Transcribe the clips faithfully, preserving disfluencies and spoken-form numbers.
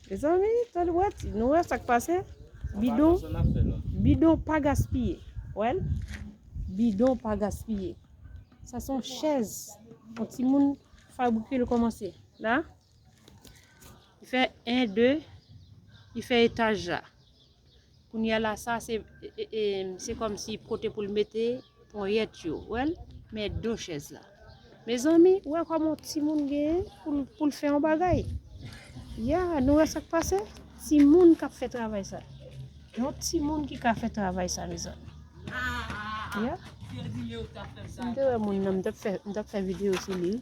Mezanmi, tande, wè, nou wè sa k pase? Bidon, bidon pa gaspiye. Wè l? Bidon pa gaspiye. Sa se yon chèz. Yon timoun fabrike l kòmanse. La, li fè en, de, li fè etaj la. Kounye a la, sa se, e, e, e, se kòmsi kote pou l mete ponyèt yo, wè l? Men do chèz la. Mezanmi, ou wè kòman yon timoun genyen pou l, pou l fè yon bagay? Ya, nou wè sa k pase? Timoun k ap fè travay sa. Yon timoun ki ka fè travay sa, mezanmi. Ya. Si m te wè moun nan, m t ap fè, m t ap fè videyo sou li.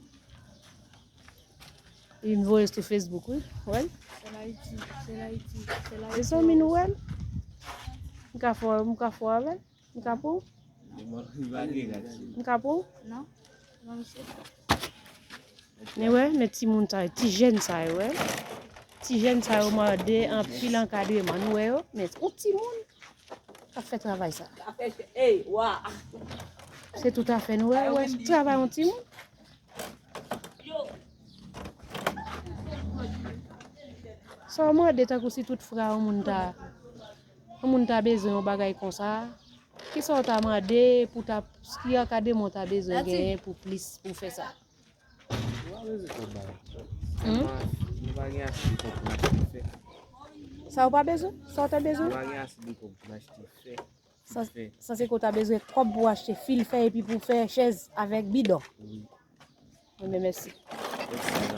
Wi, m voye sou Facebook, wi. Wè l? Se Layiti, se Layiti, se Layiti. Mezanmi, nou wè l? M ka fè, m ka fè avè l? M ka pran w? M ka pran w? Non. Non, mesye. Men wè, men timoun sa yo, ti jèn sa yo, wè. Ti jèn sa yo mande anpil ankadreman. Nou wè yo, men yon timoun k ap fè travay sa. Ey, wa. Se tout afè nou wè, wè travay yon timoun. Sa w mande tankou si tout fra yon moun ta, yon moun ta bezwen yon bagay konsa, kisa w ta mande pou ta, ki ankadreman w ta bezwen genyen pou plis, pou fè sa? Nou pa bezwen twòp bagay. Hmm? Sèlman, nou pa gen ase de kòb pou n achte fè. Sa w pa bezwen? Sa w ta bezwen? Nou pa gen ase de kòb pou n achte fè. Sa, sa se ke w ta bezwen kòb pou achte fil fè epi pou fè chèz avèk bidon. Wi. Bon, men mèsi. Mèsi.